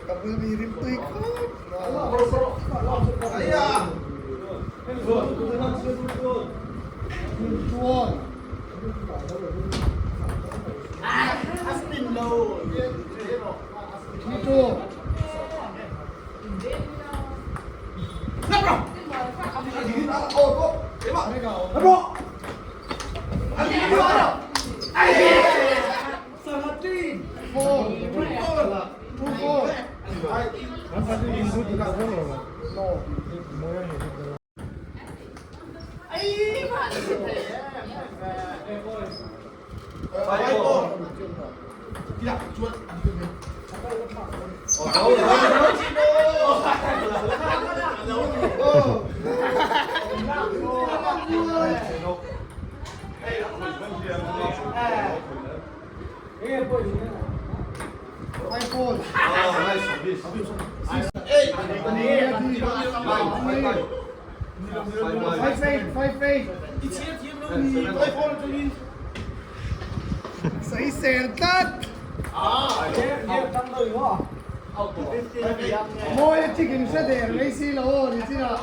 Ka bul mi rim tui khawp. Sawisel tlat! Mawi a chicken hre der mai si lo aw ni chinah.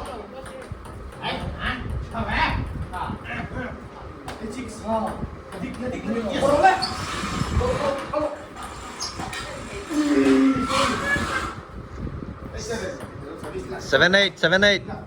7-8, 7-8.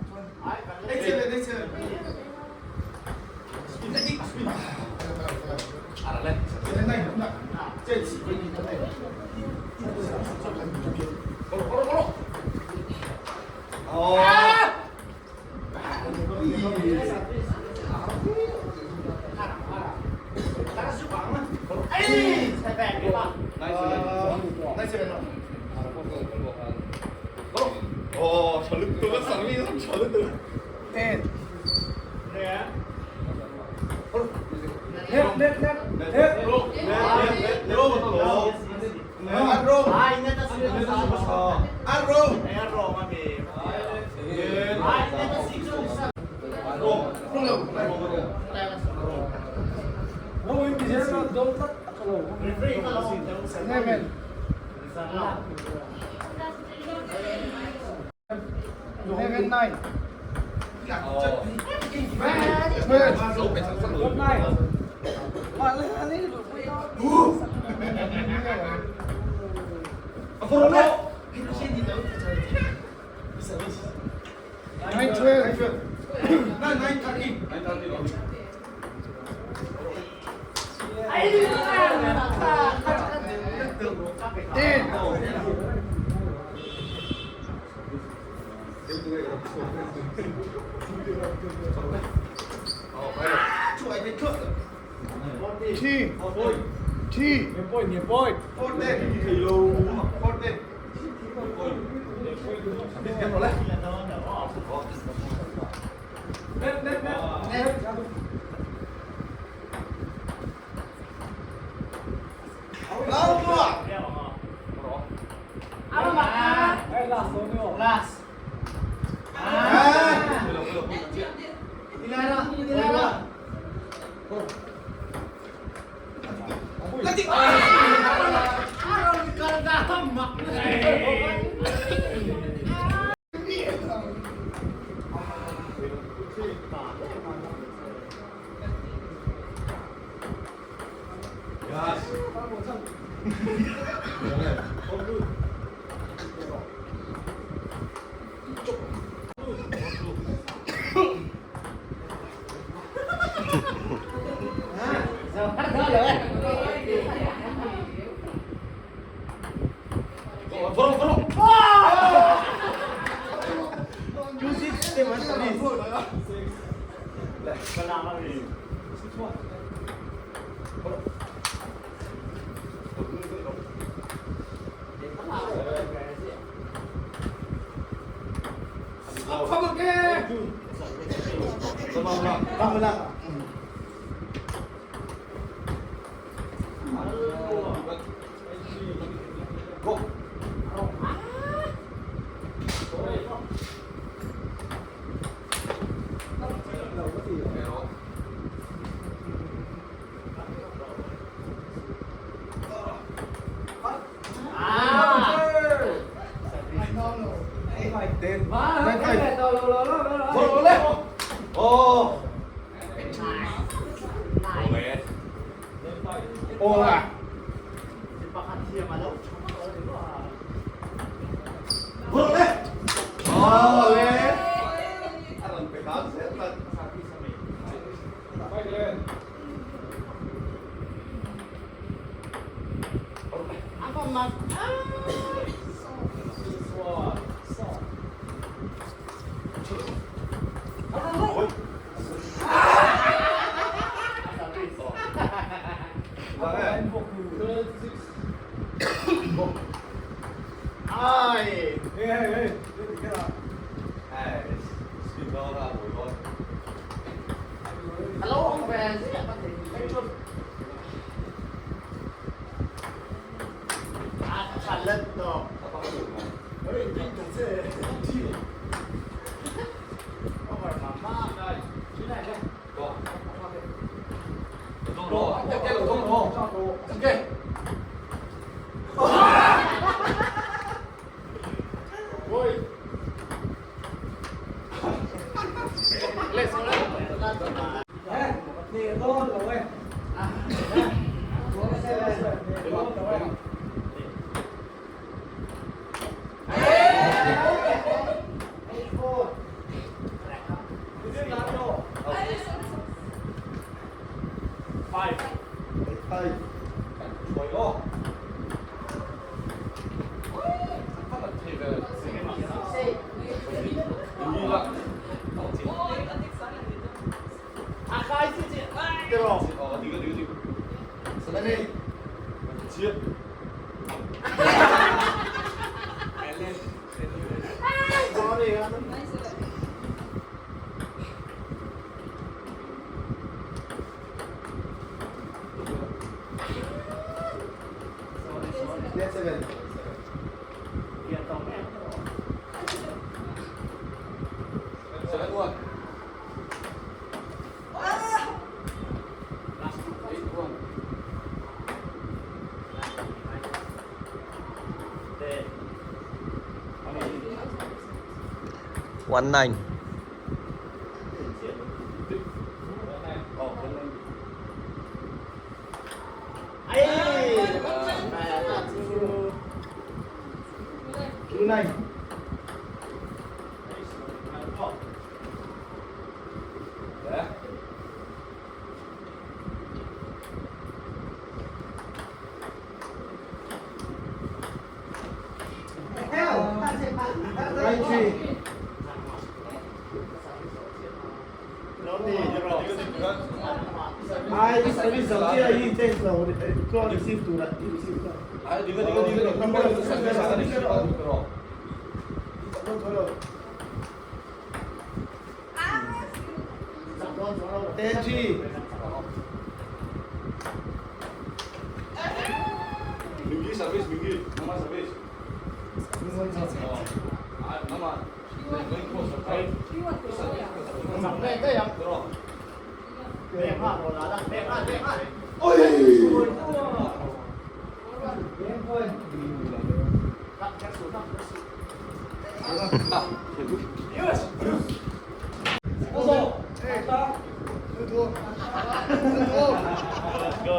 1-9.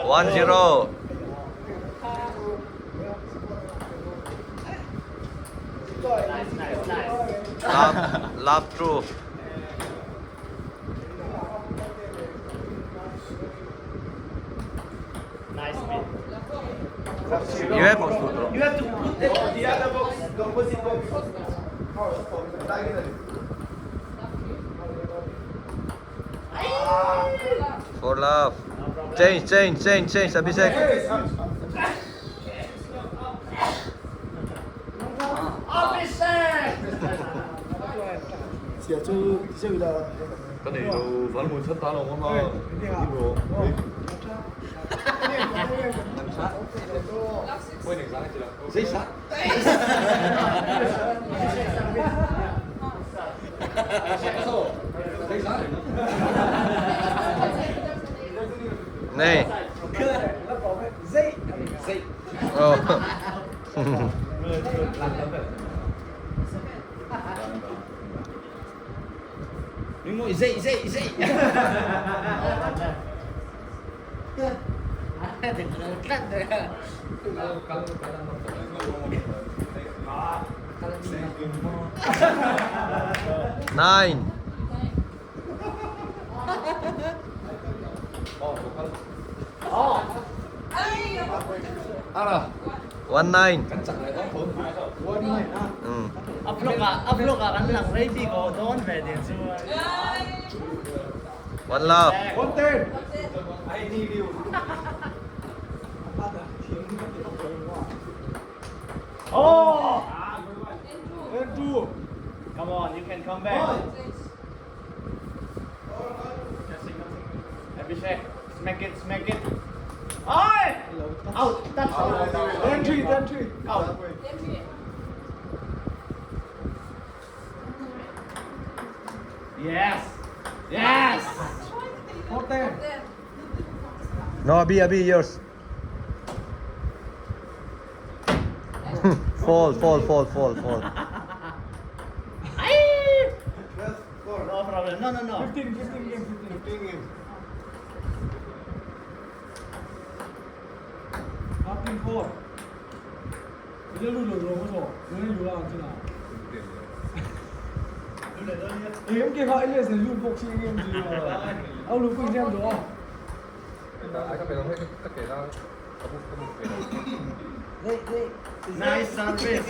1-0. Love, love true. You have You have to put the other box, the opposite box. For love. Change, change, change, change. Abhishek. Ka nei lo, Valmui chhan ta lo ngawm a. Nei. Oh. Nine. One nine. One love. Oh! 10-2. Come on, you can come back. Abhishek, smack it, smack it. Oi! Out, touch. 10-3, 10-3. Out. Yes. Yes. 4-10. No, Abhi, Abhi, yours. Fall, fall, fall, fall, fall. Ay! No problem. No, no, no. 15, 15 game, 15. 15 game. 13-4. 이제 룰로 들어오고, 너네 룰 안 지나. Em kia gọi lên rồi luôn boxing em gì mà. Ông lúc quỳnh xem rồi. Nice service.